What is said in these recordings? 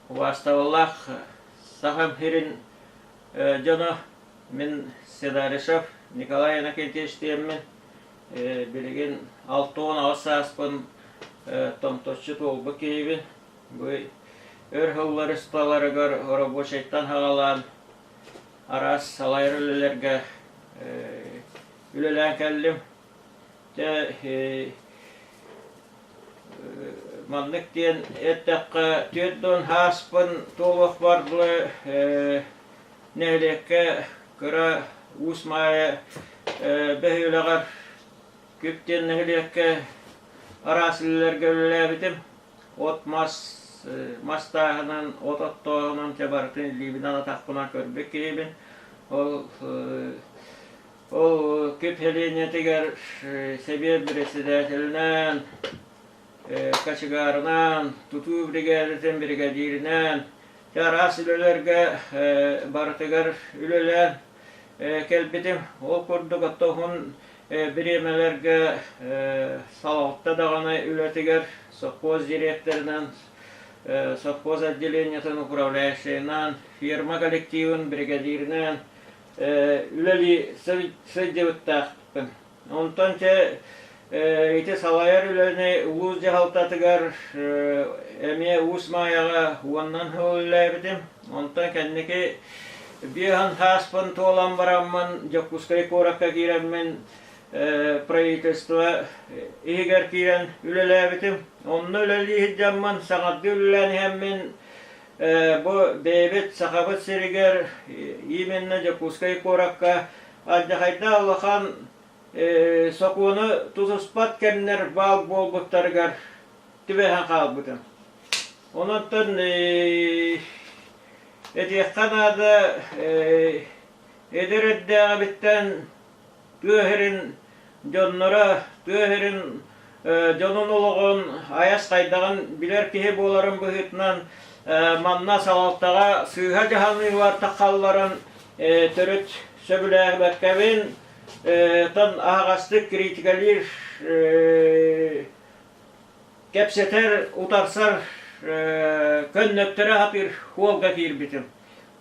Убаастабыллаах Сахам сирин дьоно, мин Седалищев Николай Иннокентьевич диэммин, билигин 68 сааспын томточчу туолбут киһибин. Бу өр сыллар усталарыгар рабочайтан саҕалаан араас салайар үлэлэргэ үлэлээн кэллим. Дьэ, маннык диэн эттэххэ, 40 сааспын туолуохпар дылы нэһилиэккэ кыра Уус Маайа бөһүөлэҕэр Күп диэн нэһилиэккэ араас үлэлэргэ үлэлээбитим. От-мас мастааһынан, от оттооһунан чэ барытын илиибинэн атахпынан көрбүт киһибин. Ол Ол Күп сэлиэнньэтигэр сэбиэт председателинэн, кочегарынан, тутуу бригадатын бригадиринэн, араас үлэлэргэ барытыгар үлэлээн кэлбитим. Ол курдук оттоһун бириэмэлэргэ салалта даҕаны үлэтигэр совхоз директорынан, совхоз отделениетын управляющайынан, ферма коллективын бригадиринэн үлэлии сылдьыбыттаахпын. Онтон чэ ити салайар үлэни улуус дьаһалтатыгар эмиэ Уус Маайаҕа уоннан сыл үлэлээбитим. Онтон кэнники биэһэн сааспын туолан бараммын Дьокуускай куоракка киирэммин правительство иһигэр киирэн үлэлээбитим. Онно үлэлии сылдьаммын, саҥардыы үлэлээн иһэммин Бу бэйэбит Сахабыт сиригэр, именно Дьокуускай куоракка алдьархайдаах улахан сокуону тутуспат кэмнэр баар буолбуттарыгар түбэһэн хаалбытым. Онон этиэххэ наада, эдэр эрдээҕибиттэн тыа сирин дьонноро тыа сирин дьонун олоҕун айас хайдаҕын билэр киһи буоларын быһыытынан манна салалтаҕа сыыһа дьаһаныылар таххалларын төрүт сөбүлээбэккэбин тон аһаҕастык критикалиир кэпсэтэр утарсар көннөттөрө сатыыр суолга киирбитим.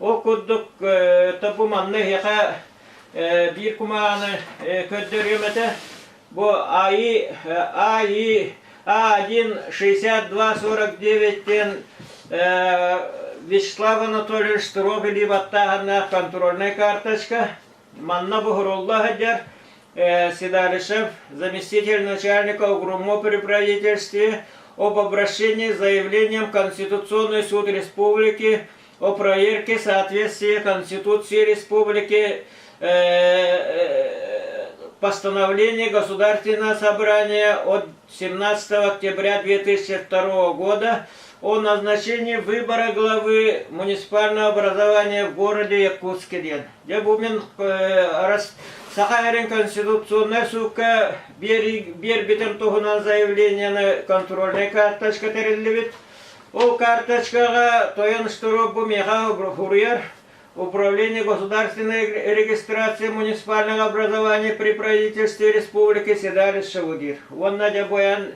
Ол курдук бу манна эһиэхэ биир кумааҕыны көрдөрүөм этэ. Бу АИ АИ А1 6249 диэн Вячеслав Анатольевич Штыров илии баттааһыннаах контрольнай карточка. Манна буһурулла сылдьар Седалищев, заместитель начальника УГРУМО при правительстве об обращении с заявлением в Конституционный суд Республики о проверке соответствия Конституции Республики постановление Государственного собрания от 17 октября 2002 года о назначении выбора главы муниципального образования в городе Якутске диэн. Дьэ бу мин Саха сирин Конституционнай суукка биэрбитим туһунан заявлениены контрольнай карточка тэриллибит. Ол карточкаҕа тойон Штыров бу миэхэ суруйар Управление государственной регистрации муниципального образования при правительстве республики Седалищеву диир. Уонна дьэ буйан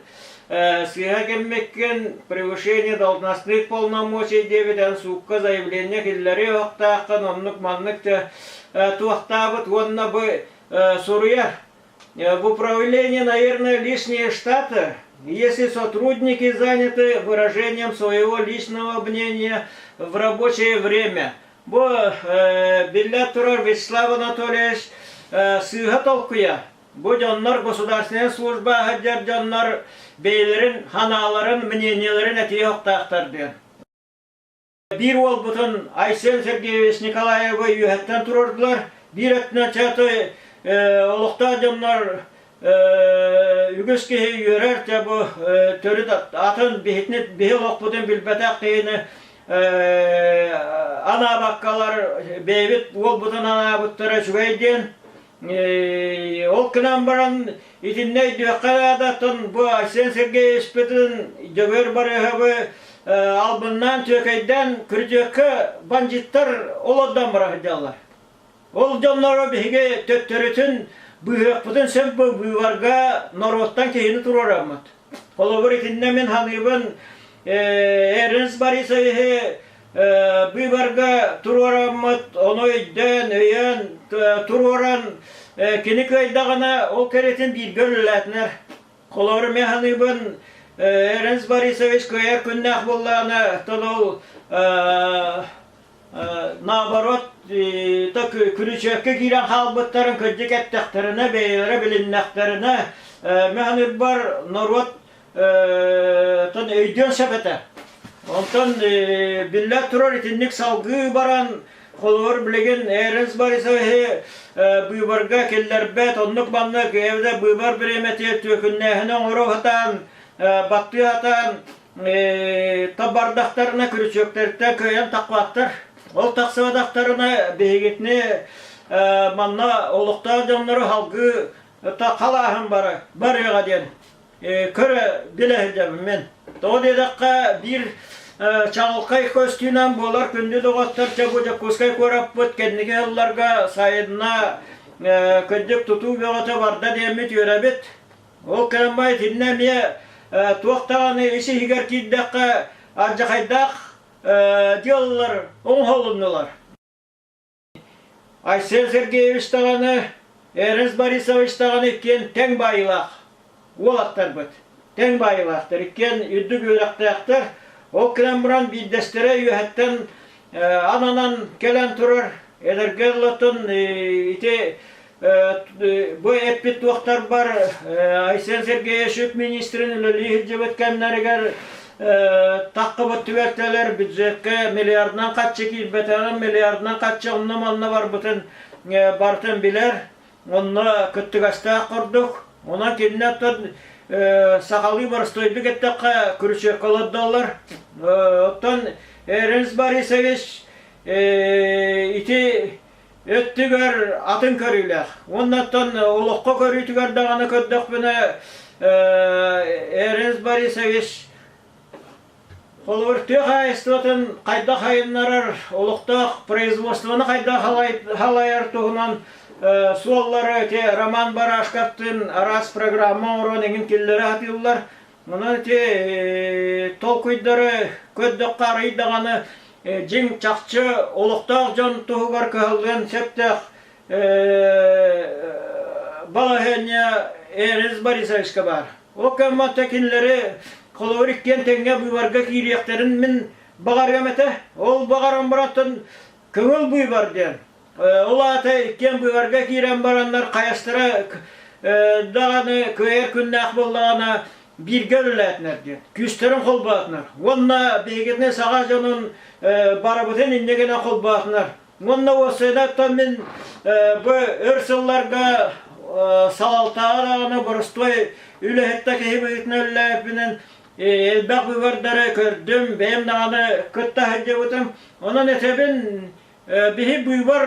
сыыһа кэммиккин превышение должностных полномочий диэбитэн суукка заявление киллэри оһохтааххын оннук маннык туохтаабыт уонна бу суруйар в управлении, наверное, лишние штаты, если сотрудники заняты выражением своего личного мнения в рабочее время. Бу биллэ турар Вячеслав Анатольевич сыыһа толкуйа. Бу дьоннор государственная служба сылдьар дьоннор бэйэлэрин ханааларын, мнениелэрин этиэ охтаахтар диэн. Биир уолбутун Айсен Сергеевич Николаевы үөһэттэн туруордулар. Биир өттүнэн чаты олохтоох дьоннор үгүс киһи үөрэр, дьэ бу төрүт атын биһитини биһи олохпутун билбэтэх киһини анаабаккалар бэйэбит уолбутун анаабыттара үчүгэй диэн Ол гынан баран итиннэ өйдүөххэ наада, бу Айсен Сергеевичпытын Дьөгүөр Барыыһабы албыннаан түөкэйдээн күрдьүөккэ бандьыттар олордон бара сылдьаллар. Ол дьоннору биһиги төттөрүтүн быыһыахпытын сөп быыбарга норуоттан киһини туруораммыт. Холобур итиннэ мин саныыбын. Эрнст Борисовиһы быыбарга туруораммыт, ону өйдөөн, өйөөн туруоран, кини кыайдаҕына, ол кэриэтин бииргэ үлэлээтинэр. Холобур, мин саныыбын, Эрнст Борисович кыайар күннээх буоллаҕына, оттон ол наоборот, күрүчүөккэ киирэн хаалбыттарын кырдьык эттэхтэринэ, бэйэлэрэ билиннэхтэринэ, мин саныырбар, норуот тон өйдүөн сөп этэ. Онтон биллэн турар итинник салгыы баран, холобур билигин Эрнст Борисовиһы быыбарга киллэрбэт, оннук маннык эбэтэр быыбар бириэмэтигэр түөкүннээһини оҥоро сатаан, баттыы сатаан табардахтарына күрүчүөктэртэн кыайан тахпаттар. Ол тахсыбатахтарына биһигитини манна олохтоох дьоннору салгыы халааһын бара барыаҕа диэн көрө билэ сылдьабын мин. Тоҕо диэтэххэ, биир чаҕылхай көстүүнэн буолар күндү доҕоттор чэ бу Дьокуускай куораппыт кэнники сылларга сайынна кырдьык тутуу бөҕөтө барда диэммит үөрэбит. Ол кэлэн итиннэ эмиэ туох даҕаны ис иһигэр киирдэххэ алдьархайдаах дьыалалар оҥоһулуннулар. Айсен Сергеевич даҕаны, Эрнст Борисович даҕаны иккиэн тэҥ баайыылаах уолаттарбыт. Тэҥ баайыылаахтар, иккиэн үрдүк үөрэхтээхтэр. Ол гынан баран биирдэстэрэ үөһэттэн ананан кэлэн турар. Эдэргэ ыллатын ити бу эппит туохтарбар Айсен Сергеевич үп министрин үлэлии сылдьыбыт кэмнэригэр таххыбыт түбэлтэлэр бюджекка миллиардынан харчы киирбэтэҕин, миллиардынан харчы онно-манна барбытын барытын билэр, онно кыттыгастаах курдук. Онон кинини оттон сахалыы боростуойдук эттэххэ күрүчүөккэ олордоллор. Оттон Эрнст Борисович ити өттүгэр атын көрүүлээх. Уонна оттон олоххо көрүүтүгэр даҕаны көрдөхпүнэ, Эрнст Борисович холобур тыа хаһаайыстыбатын хайдах сайыннарар, олохтоох производствоны хайдах халайар туһунан суоллары ити Роман Барашковтыын араас программа оҥорон эҥин киллэрэ сатыыллар. Онон ити толкуйдары көрдөххө арый даҕаны дьиҥ чахчы олохтоох дьон туһугар кыһаллыан сөптөөх балаһыанньа Эрис Борисовичка баар. Ол кэмматта кинилэри холобур иккиэн тэҥҥэ быыбарга киириэхтэрин мин баҕарыам этэ. Ол баҕаран барантан көҥүл быыбар диэн. Ол аата иккиэн быыбарга киирэн бараннар хайастара даҕаны кыайар күннээх буоллаҕына бииргэ үлэлээтинэр диэн, күүстэрин холбоотунар. Уонна биһигини саха дьонун барыбытын инньэ гынан холбоотунар. Уонна уопсайынан мин бу өр сылларга салалтаҕа даҕаны боростуой үлэһит да киһи быһыытынан үлэлээбиппинэн элбэх быыбардары көрдүм, бэйэм даҕаны кытта сылдьыбытым. Онон этэбин, биһи быыбар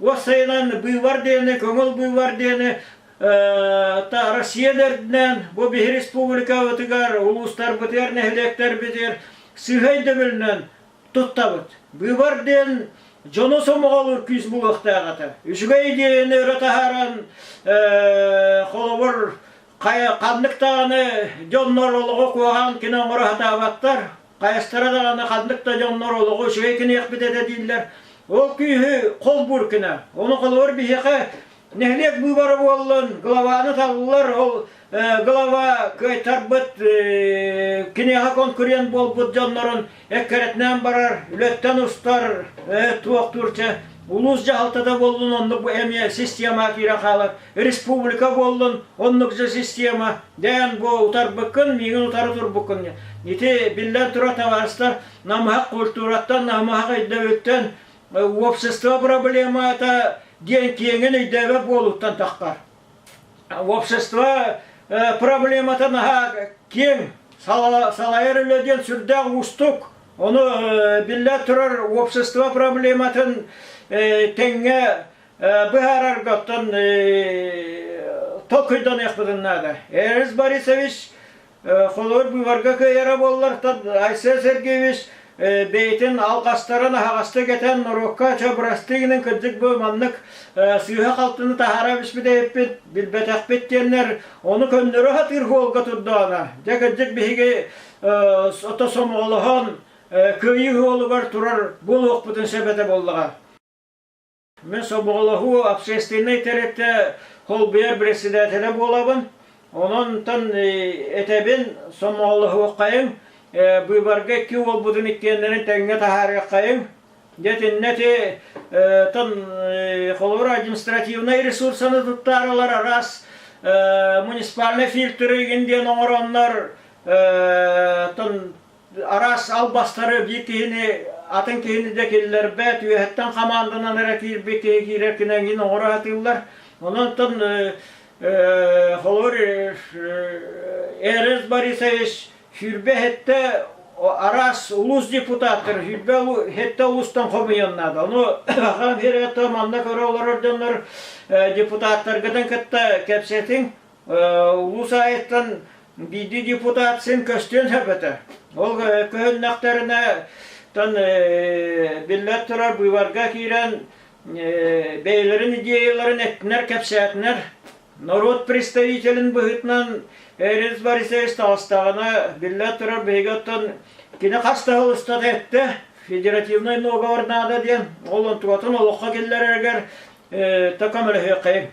уопсайынан быыбар диэни, көҥүл быыбар диэни Россия да үрдүнэн, бу биһи республикабытыгар, улуустарбытыгар, нэһилиэктэрбитигэр сыыһа өйдөбүлүнэн туттабыт. Быыбар диэн дьону сомоҕолуур күүс буолуохтаах этэ. Үчүгэй идиэйэни өрө таһааран, холобур, ханнык даҕаны дьоннор олоҕу куһаҕан кини оҥоро сатаабаттар. Хайастара даҕаны ханнык да дьоннор олоҕу үчүгэй гыныахпыт этэ дииллэр. Ол күүһү холбуур гына. Ону холобур биһиэхэ нэһилиэк быыбара буоллун, главаны таллар, ол глава кыайтарбыт киниэхэ конкурент буолбут дьоннорун эккирэтинэн барар, үлэттэн устар, туохтуур чэ улуус дьаһалтата буоллун оннук эмиэ система киирэн хаалар, республика буоллун оннук же система дээн бу утарбыккын, миигин утары турбуккун. Ити биллэн турар табаарыстар намыһах культураттан, намыһах өйдөбүттэн общество проблемата диэн киэҥин өйдөөбөт буолууттан таххар. Общество проблемата наһаа киэҥ, салайар үлэ диэн сүрдээх уустук. Ону биллэн турар общество проблематын тэҥҥэ быһаарарга оттон толкуйданыахпытын наада. Эрис Борисович холобур быыбарга кыайара буоллар, Айсен Сергеевич бэйэтин алҕастарын аһаҕастык этэн норуокка чэ бырастыы гынан кырдьык бу маннык сыыһа-халтыны таһаара биспит эбиппит, билбэтэхпит диэннэр ону көннөрө сатыыр суолга турдаҕына, дьэ кырдьык биһиги ото сомоҕолоһон кыайыы суолугар турар буолуохпутун сөп этэ буоллаҕа. Мин сомоҕолоһуу общественнай тэрилтэ холбуйар председателэ буолабын. Онон этэбин сомоҕолоһуоххайыҥ, быыбарга икки уолбутун иккиэннэрин тэҥҥэ таһаарыаххайыҥ. Дьэ итиннэ ити тон холобур административнай ресурсаны туттаарылар араас муниципальнай фильтры игин диэн оҥороннор тон араас албастары биир киһини атын киһини да киллэрбэт, үөһэттэн хамаанданан эрэ киирбит киһи киирэр кинэҥин оҥоро сатыыллар. Онон холобур Эрис Борисович 27 араас улуус депутаттар 27 улуустан хомуйан наада. Ону ахан хирээтэ манна көрө олорор дьоннор депутаттаргытын кытта кэпсэтиҥ. Улуус аайыттан биирдии депутат син көстүөн сөп этэ. Ол көһүннэхтэринэ тон биллэр турар быыбарга киирэн бэйэлэрин идеяларын эттинэр, кэпсээтинэр. Норуот представителин быһыытынан Эрис Борисович таҕыстаҕына, биллэн турар, биһиги оттон кини хас да сыл устата эттэ, федеративнай договор наада диэн, ол онтугатын олоххо киллэрэригэр та көмөлөһүөххэйиҥ.